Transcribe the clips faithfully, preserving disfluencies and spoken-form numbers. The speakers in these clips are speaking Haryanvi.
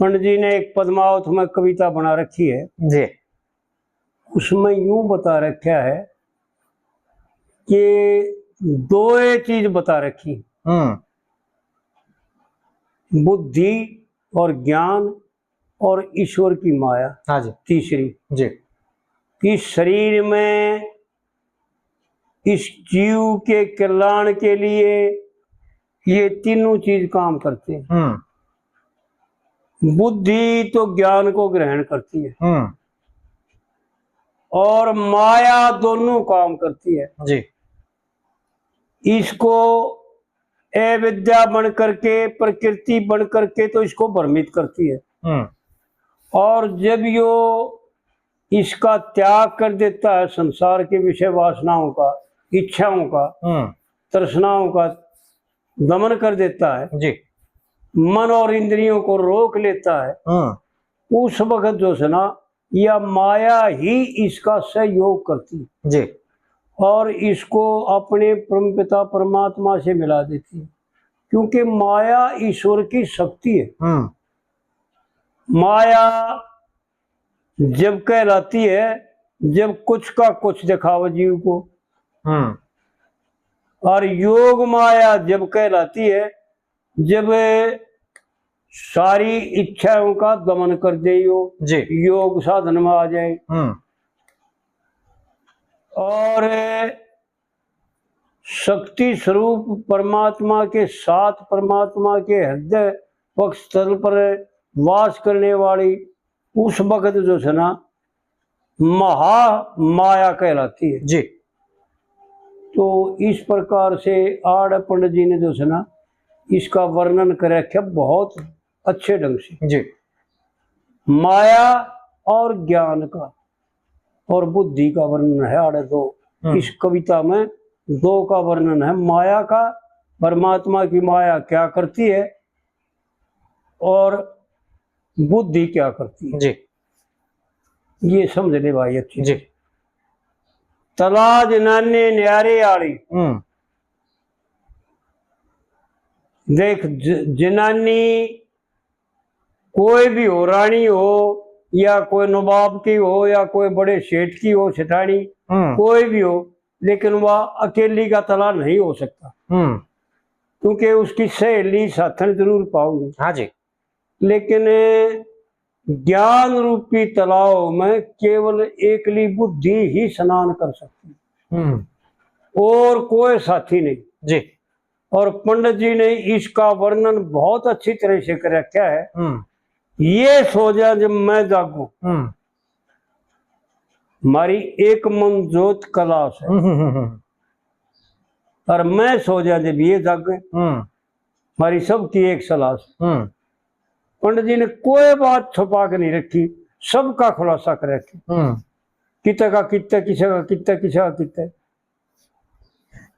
पंडित जी ने एक पद्मावत में कविता बना रखी है, जी। उसमें यूं बता रखा है कि दो ये चीज बता रखी, हम्म। बुद्धि और ज्ञान और ईश्वर की माया। हाँ जी। तीसरी, जी। कि शरीर में इस जीव के कल्याण के लिए ये तीनों चीज काम करते हैं। हम्म। बुद्धि तो ज्ञान को ग्रहण करती है, हम्म। और माया दोनों काम करती है, जी। इसको अविद्या बन करके, प्रकृति बन करके तो इसको भ्रमित करती है। हम्म। और जब यो इसका त्याग कर देता है, संसार के विषय वासनाओं का, इच्छाओं का, हम्म। तृष्णाओं का दमन कर देता है, जी। मन और इंद्रियों को रोक लेता है, हम्म। उस वक्त जो है ना, या माया ही इसका सहयोग करती, जी। और इसको अपने परमपिता परमात्मा से मिला देती, क्योंकि माया ईश्वर की शक्ति है। हम्म। माया जब कहलाती है, जब कुछ का कुछ दिखावे जीव को, हम्म। और योग माया जब कहलाती है, जब सारी इच्छाओं का दमन कर दे, यो जी। योग साधन में आ जाए। हम्म। और शक्ति स्वरूप परमात्मा के साथ, परमात्मा के हृदय वक्षस्थल पर वास करने वाली उस वक्त जो है ना, महामाया कहलाती है। जी। तो इस प्रकार से आड़ पंडित जी ने जो है ना, इसका वर्णन कर रखा बहुत अच्छे ढंग से। जी। माया और ज्ञान का और बुद्धि का वर्णन है आड़े दो। हम्म। इस कविता में दो का वर्णन है, माया का, परमात्मा की माया क्या करती है और बुद्धि क्या करती है। जी। ये समझ ले भाई अच्छी। जी। तला जनाने न्यारे आली। हम्म। देख, ज-, जनानी कोई भी हो, रानी हो या कोई नवाब की हो या कोई बड़े सेठ की हो, सेठानी, हम्म। कोई भी हो, लेकिन वह अकेली का तला नहीं हो सकता। हम्म। क्योंकि उसकी सहेली साथन जरूर पाओगे। हाँ जी। लेकिन ज्ञान रूपी तालाब में केवल एकली बुद्धि ही स्नान कर सकती है, हम्म। और कोई साथी नहीं। जी। और पंडित जी ने इसका वर्णन बहुत अच्छी तरह से कर रखा है। हम्म। ये सो जा जब मैं जागू, हम्म। हमारी एक मन जोत कलास है। हम्म, हम्म, हम्म, हम्म। और मैं सो जा जब ये जागे, हम्म। हमारी सबकी एक सलाह से। हम्म। पंडित जी ने कोई बात छुपा के नहीं रखी, सबका खुलासा कर रखी। हम्म। किते का किते, किसे का किते, किसे का किते।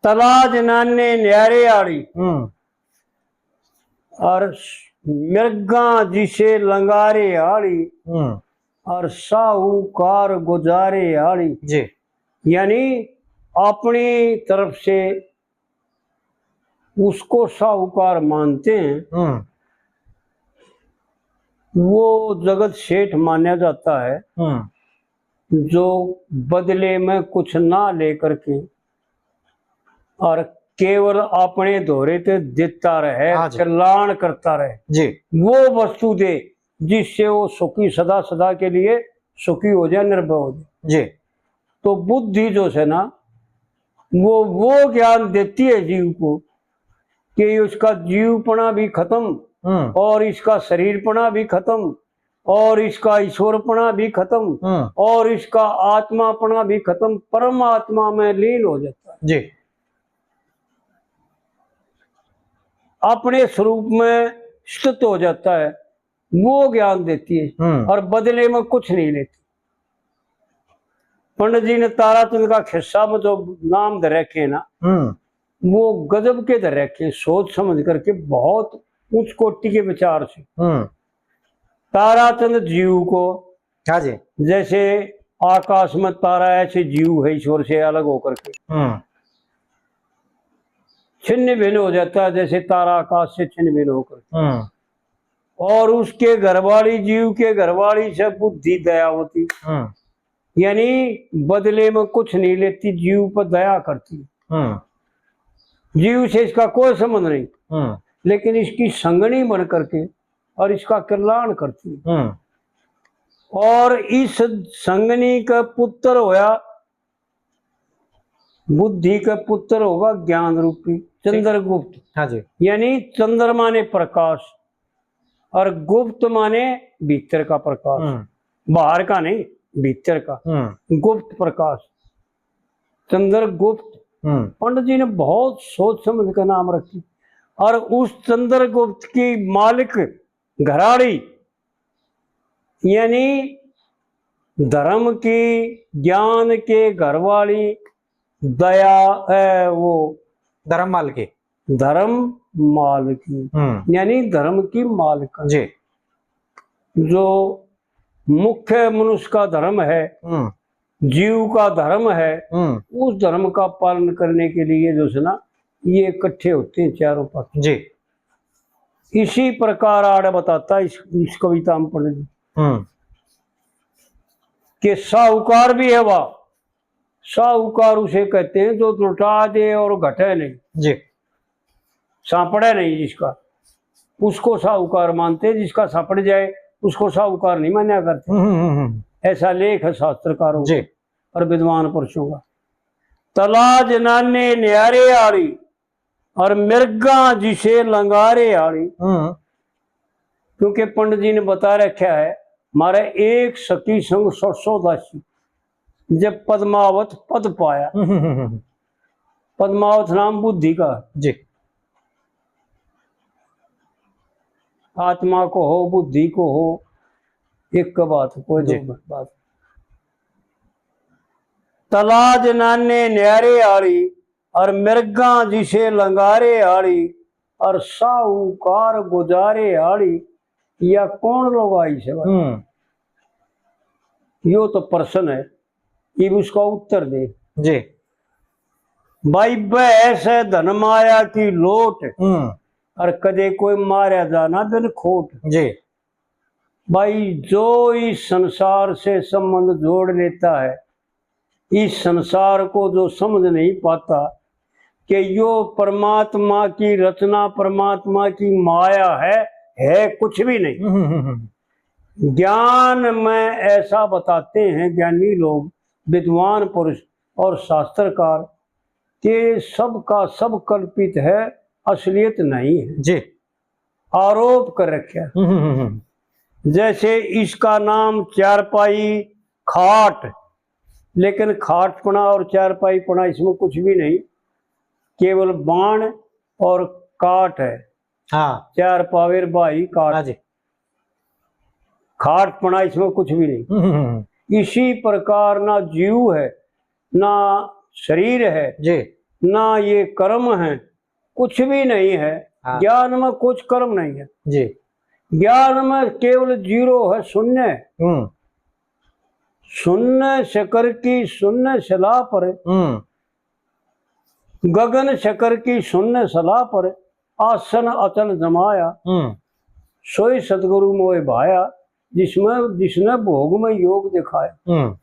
तला जनाने न्यारे आली, हम्म। और मिर्गा जिसे लंगारे आली, हम्म। और साहूकार गुजारे आली। जी। यानी अपनी तरफ से उसको साहूकार मानते हैं, हम्म। वो जगत सेठ माना जाता है, हम्म। जो बदले में कुछ ना लेकर के और केवल अपने धोरे ते देता रहे, हाँ जी। कल्याण करता रहे, जी। वो वस्तु दे जिससे वो सुखी, सदा सदा के लिए सुखी हो जाए, निर्भय हो जाए। जी। तो बुद्धि जो है ना, वो, वो ज्ञान देती है जीव को कि उसका जीवपना भी खत्म, हम्म। और इसका शरीरपना भी खत्म, और इसका ईश्वरपना भी खत्म, हम्म। और इसका आत्मापना भी खत्म, परमात्मा में लीन हो जाता है। जी। अपने स्वरूप में स्थित हो जाता है, वो ज्ञान देती है, हम्म। और बदले में कुछ नहीं लेती। पंडित जी ने ताराचंद का खिस्सा में जो नाम धर रखे हैं ना, हम्म। वो गजब के धर रखे हैं, सोच समझ करके बहुत उच्च कोटि के विचार से। हम्म। ताराचंद जीव को, हाँ जी। जैसे आकाश में तारा, ऐसे जीव है ईश्वर से अलग होकर के। हम्म। छिन्न भिन्न हो जाता है, जैसे तारा आकाश से छिन्न भिन्न होकर। हम्म। और उसके घरवाली, जीव के घरवाली से बुद्धि दया होती, हम्म। यानी बदले में कुछ नहीं लेती, जीव पर दया करती। हम्म। जीव से इसका कोई संबंध नहीं, हम्म। लेकिन इसकी संगनी बन करके और इसका कल्याण करती। हम्म। और इस संगनी का पुत्र होया, बुद्धि का पुत्र होगा ज्ञान रूपी चंद्रगुप्त। हाँ जी। यानी चंद्रमा ने प्रकाश, और गुप्त माने भीतर का प्रकाश, हम्म। बाहर का नहीं, भीतर का। हम्म। गुप्त प्रकाश, चंद्रगुप्त। हम्म। पंडित जी ने बहुत सोच समझ कर नाम रखी। और उस चंद्रगुप्त की मालिक घराड़ी, यानी धर्म की, ज्ञान के घरवाली दया, ए, वो धर्म माल की। धर्म माल की, हम्म। यानी धर्म की मालिक। जी। जो मुख्य मनुष्य का धर्म है, हम्म। जीव का धर्म है, हम्म। उस धर्म का पालन करने के लिए जो है ना, ये इकट्ठे होते हैं चारों पक्ष। जी। इसी प्रकार आड़े बताता इस, इस कविता में पंडित जी हम्म। कि साहूकार भी है वह, साहूकार उसे कहते हैं जो लुटा दे और घटे नहीं। जी। सांपड़े नहीं जिसका, उसको साहूकार मानते हैं, जिसका सांपड़ जाए उसको साहूकार नहीं मान्या करते। हम्म, हम्म, हम्म। ऐसा लेख है शास्त्रकारों का जी। और विद्वान पुरुषों का। तला जनाने न्यारे आली और मिर्गा जिसे लंगारे आली। हम्म। क्योंकि पंडित जी ने बता रखा है, मारे एक सखी संग सौ सौ दासी, जब पद्मावत पद पाया। हम्म, हम्म, हम्म। पद्मावत नाम बुद्धि का। जी। आत्मा को हो, बुद्धि को हो, एक बात, कोई जी। दो बात। तला जनाने न्यारे आली और मिर्गा जिसे लंगारे आली और साहूकार गुजारे आली, या कौन लोग आई से भाई? हम्म। यो तो प्रश्न है, इब उसका उत्तर दे। जी। भाई, बहस है धन माया की लोट, हम्म। और कदे कोई मारा जाना बिन खोट। जी। भाई, जो इस संसार से संबंध जोड़ लेता है, इस संसार को जो समझ नहीं पाता कि यो परमात्मा की रचना, परमात्मा की माया है, है कुछ भी नहीं। हम्म, हम्म, हम्म। ज्ञान में ऐसा बताते हैं ज्ञानी लोग, विद्वान पुरुष और शास्त्रकार, कि सब का सब कल्पित है, असलियत नहीं है। जी। आरोप कर रखा। हम्म, हम्म, हम्म। जैसे इसका नाम चारपाई खाट, लेकिन खाटपना और चारपाईपना इसमें कुछ भी नहीं, केवल बाण और काट है। हाँ। चार पावेर भाई काट। हाँ जी। खाटपना इसमें कुछ भी नहीं। हम्म, हम्म, हम्म। इसी प्रकार ना जीव है, ना शरीर है, जी। ना ये कर्म है, कुछ भी नहीं है। हाँ। ज्ञान में कुछ कर्म नहीं है। जी। ज्ञान में केवल जीरो है, शून्य है। हम्म। शून्य शिखर की शून्य शिला पर, हम्म। गगन शिखर की शून्य शिला पर आसन अचल जमाया। हम्म। सोई सतगुरु मोय भाया, जिसमें, जिसने भोग में योग दिखाया। हम्म।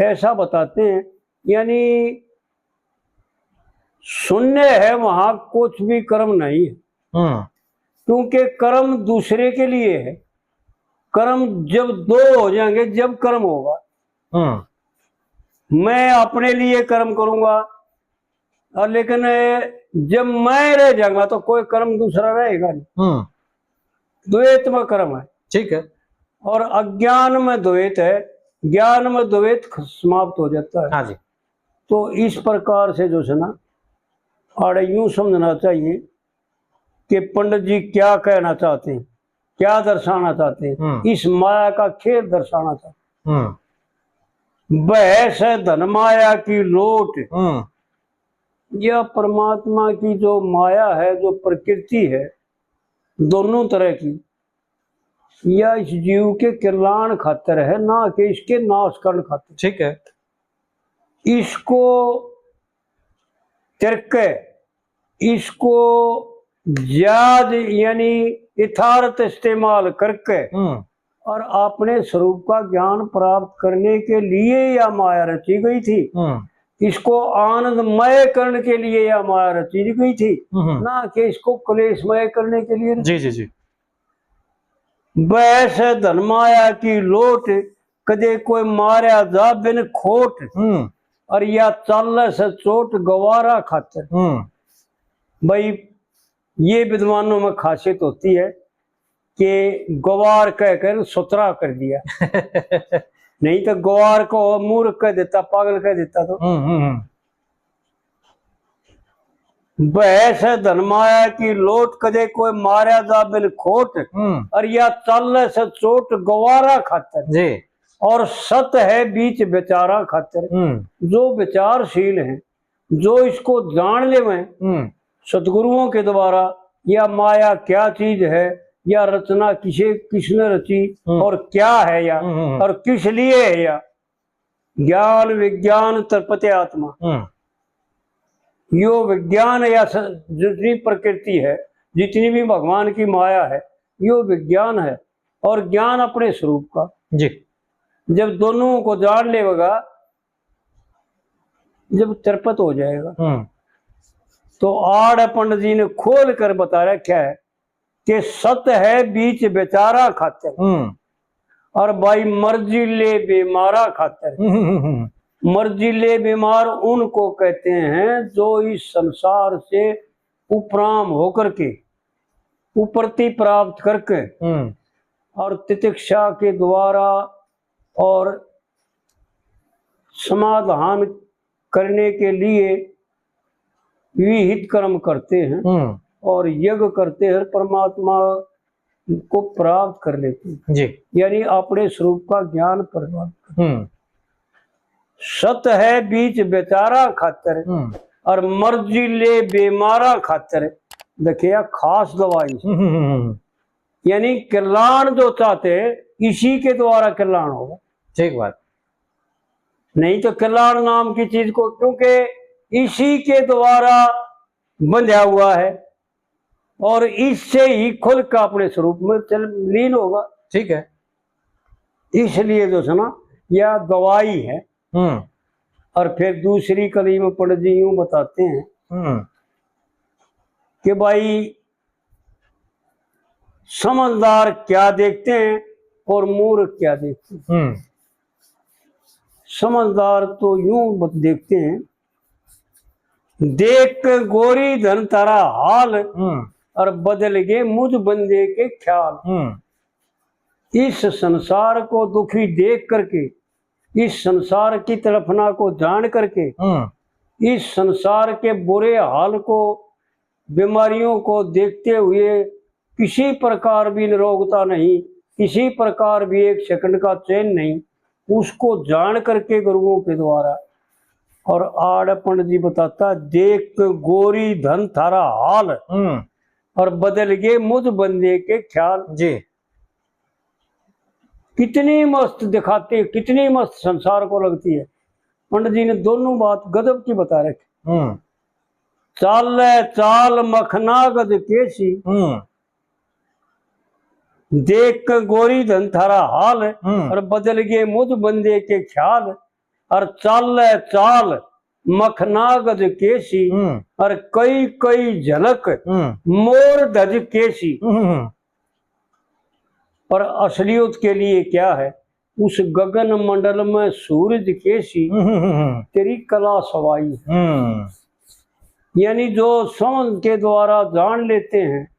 ऐसा बताते हैं, यानी शून्य है, वहां कुछ भी कर्म नहीं है। हम्म। क्योंकि कर्म दूसरे के लिए है। कर्म जब दो हो जाएंगे, जब कर्म होगा। हम्म। मैं अपने लिए कर्म करूंगा, और लेकिन जब मैं रह जाऊंगा तो कोई कर्म दूसरा रहेगा नहीं। हम्म। द्वैत में कर्म है। ठीक है। और अज्ञान में द्वैत है, ज्ञान में द्वैत ख-, समाप्त हो जाता है। हाँ जी। तो इस प्रकार से जो है ना, आड़े यूं समझना चाहिए कि पंडित जी क्या कहना चाहते हैं, क्या दर्शाना चाहते हैं, हम्म। इस माया का खेल दर्शाना चाहते हैं। हम्म। बहस है धन माया की लोट। हम्म। यह परमात्मा की जो माया है, जो प्रकृति है, दोनों तरह की, या इस जीव के कल्याण खातर है, ना कि इसके नाश करण खातर। ठीक है। इसको तिरके, इसको जाज यानी यथार्थ इस्तेमाल करके हम्म। और अपने स्वरूप का ज्ञान प्राप्त करने के लिए या माया रची गई थी। हम्म। इसको आनंदमय करने के लिए या माया रची गई थी, हम्म। ना कि इसको क्लेशमय करने के लिए। जी, जी, जी। बहस धन माया की लोट, कदे कोई मारया जा बिन खोट। हम्म। और या चाले से चोट गवारा खातर। हम्म। भाई, ये विद्वानों में खासियत होती है कि गवार कह कर सुतरा कर दिया। नहीं तो गवार को मूर्ख कह देता, पागल कह देता तो। हम्म, हम्म, हम्म। बहस धन माया की लोट, कदे कोई मारया जा बिन खोट। हम्म। और या चाले से चोट गवारा खातर। जी। और सत है बीच विचारा खातर। हम्म। जो विचारशील हैं, जो इसको जान लेवे, हम्म। सदगुरुओं के द्वारा या माया क्या चीज है, या रचना किसे, किसने रची हम्म। और क्या है या, हम्म, हम्म, हम्म। और किस लिए है या, ज्ञान विज्ञान तर्पते आत्मा। हम्म। यो विज्ञान या स-, जितनी प्रकृति है, जितनी भी भगवान की माया है, यो विज्ञान है और ज्ञान अपने स्वरूप का। जी। जब दोनों को जान लेगा, जब तर्पत हो जाएगा। हम्म। तो आड़ पंडित जी ने खोल कर बता रखा है कि सत है बीच बेचारा खातर। हम्म। और भाई, मर्जी ले बीमारा खातर। हम्म, हम्म, हम्म। मर्जी ले बीमार उनको कहते हैं जो इस संसार से उपराम होकर के, उपरती प्राप्त करके हम्म। और तितिक्षा के द्वारा और समाधान करने के लिए विहित कर्म करते हैं हम्म। और यज्ञ करते हैं, परमात्मा को प्राप्त कर लेते हैं। जी। यानी अपने स्वरूप का ज्ञान प्राप्त करते हैं। हम्म। सत है बीच बेचारा खातर हम्म। और मर्जी ले बीमारा खातर। देखिए, यह खास दवाई। हम्म, हम्म, हम्म। यानी कल्याण जो चाहते हैं, इसी के द्वारा कल्याण होगा। ठीक बात। नहीं तो कल्याण नाम की चीज को, क्योंकि इसी के द्वारा बंधा हुआ है और इससे ही खुल का अपने स्वरूप में चल, लीन होगा। ठीक है। इसलिए जो है ना, यह दवाई है। हम्म। और फिर दूसरी कली में पंडित जी यूं बताते हैं हम्म। कि भाई, समझदार क्या देखते हैं और मूर्ख क्या देखते हैं। हम्म। समझदार तो यूं बत-, देखते हैं, देख के गोरी धन थारा हाल, हम्म। और बदल गए मुझ बंदे के ख्याल। हम्म। इस संसार को दुखी देख करके, इस संसार की तड़फना को जान करके, हम्म। इस संसार के बुरे हाल को, बीमारियों को देखते हुए किसी प्रकार भी निरोगता नहीं, किसी प्रकार भी एक सेकंड का चैन नहीं, उसको जान करके गुरुओं के द्वारा। और आड़ पंडित जी बताता, देख के गोरी धन थारा हाल, हम्म। और बदल गए मुझ बंदे के ख्याल। जी। कितनी मस्त दिखाती है, कितनी मस्त संसार को लगती है। पंडित जी ने दोनों बात गजब की बता रखी। हम्म। चाले चाल मखना गज केसी, हम्म। देख के गोरी धन थारा हाल, हम्म। और बदल गए मुझ बंदे के ख्याल, और चाले चाल मखना गज केसी, हम्म। और कई कई झलक हम्म। मोर धज केसी। हम्म, हम्म। और असलियत के लिए क्या है, उस गगन मंडल में सूरज केसी, हम्म, हम्म, हम्म। तेरी कला सवाई है। हम्म। यानी जो समझ के द्वारा जान लेते हैं,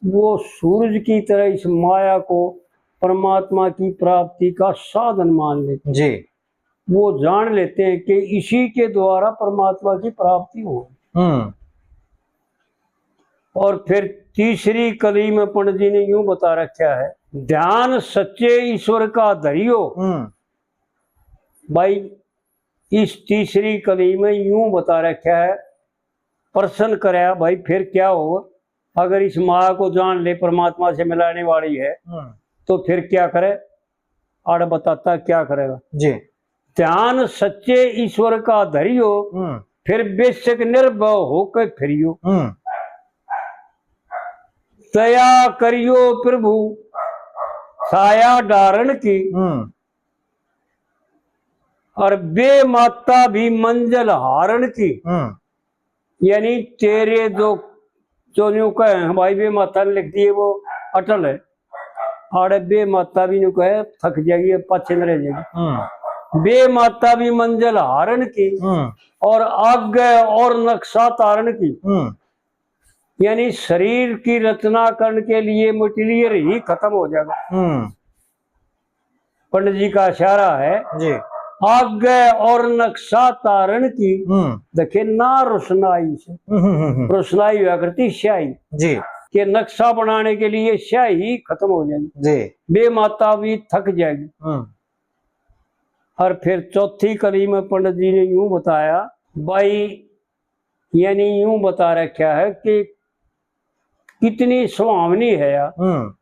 वो सूरज की तरह इस माया को परमात्मा की प्राप्ति का साधन मान लेते हैं। जी। वो जान लेते हैं कि इसी के द्वारा परमात्मा की प्राप्ति हो। हम्म। और फिर तीसरी कली में पंडित जी ने यूं बता रखा है, ध्यान सच्चे ईश्वर का धरियो। हम्म। भाई, इस तीसरी कली में यूं बता रखा है, प्रश्न करया, भाई, फिर क्या हो अगर इस माया को जान ले परमात्मा से मिलाने वाली है, हम्म। तो फिर क्या करे? आड़ बताता क्या करेगा। जी। ध्यान सच्चे ईश्वर का धरियो, हम्म। फिर बेशक निर्भय होकर फिरियो। हम्म। दया करियो प्रभु साया डारण की, हम्म। और बेमाता भी मंजिल हारण की। हम्म। यानी तेरे जो, जो न्यू कहे हैं भाई, बेमाता ने लिख दिए, वो अटल है। आड़े बेमाता भी न्यू कहे, थक जाएगी, अब पाछे न रह जाएगी। हम्म। बेमाता भी मंजिल हारण की, हम्म। और आगे और नक्शा तारण की। हम्म। यानी शरीर की रचना करने के लिए मटेरियल ही खत्म हो जाएगा। हम्म। पंडित जी का इशारा है। जी। आगे और नक्शा तारण की, हम्म। देखे ना रोशनाई से। हम्म, हम्म, हम्म, हम्म। रोशनाई हुआ करती स्याही। जी। के नक्शा बनाने के लिए स्याही खत्म हो जाएगी। जी। बेमाता भी थक जाएगी। हम्म। और फिर चौथी कली में पंडित जी ने यूं बताया, भाई, यानी यूं बता रखा है कि कितनी सुहावनी है या, हम्म।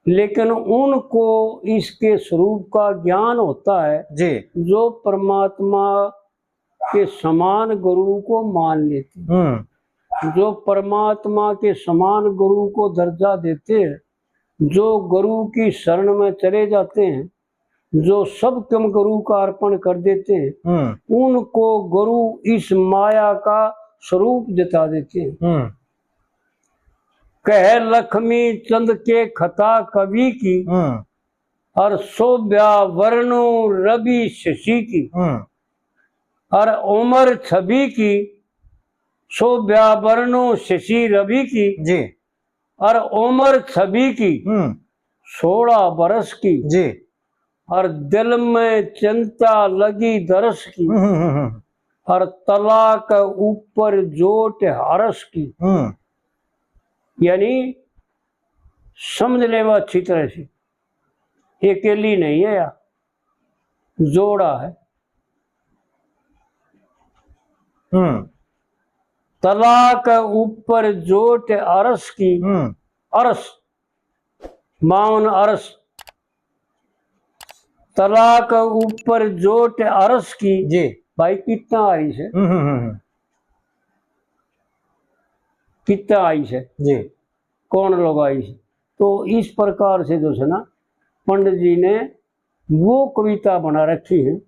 लेकिन उनको इसके स्वरूप का ज्ञान होता है जी। जो परमात्मा के समान गुरु को मान लेते हैं, हम्म। जो परमात्मा के समान गुरु को दर्जा देते हैं, जो गुरु की शरण में चले जाते हैं, जो सब कम गुरु का अर्पण कर देते हैं, हम्म। उनको गुरु इस माया का स्वरूप जता देते हैं। हम्म। कह लक्ष्मी चंद के खता कवि की, हम्म। और शोभ्या वरणु रवि शशि की, हम्म। और उम्र छवि की, शोभ्या वरणु शशि रवि की, जी। और उम्र छवि की, हम्म। सोलह बरस की, जी। और दिल में चिंता लगी दरस की, हम्म, हम्म, हम्म, हम्म। और तला के ऊपर जोट हरस की। हम्म। यानी समझ लेवा अच्छी तरह से, ये अकेली नहीं है यार, जोड़ा है। हम्म। तला के ऊपर जोट अरस की, हम्म। अरस, बावन अरस, तला के ऊपर जोट अरस की। जी। भाई, कितना आइस है? हम्म, हम्म, हम्म, हम्म। कितना आइस है? जी। कौन लोग आइस? तो इस प्रकार से जो है ना, पंडित जी ने वो कविता बना रखी है,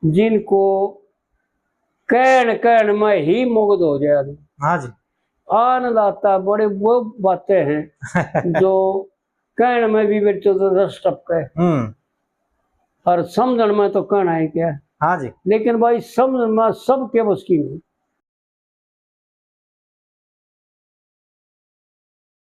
जिनको कहन कहन में ही मुग्ध हो जाए आदमी। हाँ जी। आनंद आता, बड़े वो बातें हैं जो कहन में भी बच्चों तो रस टपके। हम्म। और समझण में तो कहना है क्या? हाँ जी। लेकिन भाई, समझ में सबके बस की नहीं।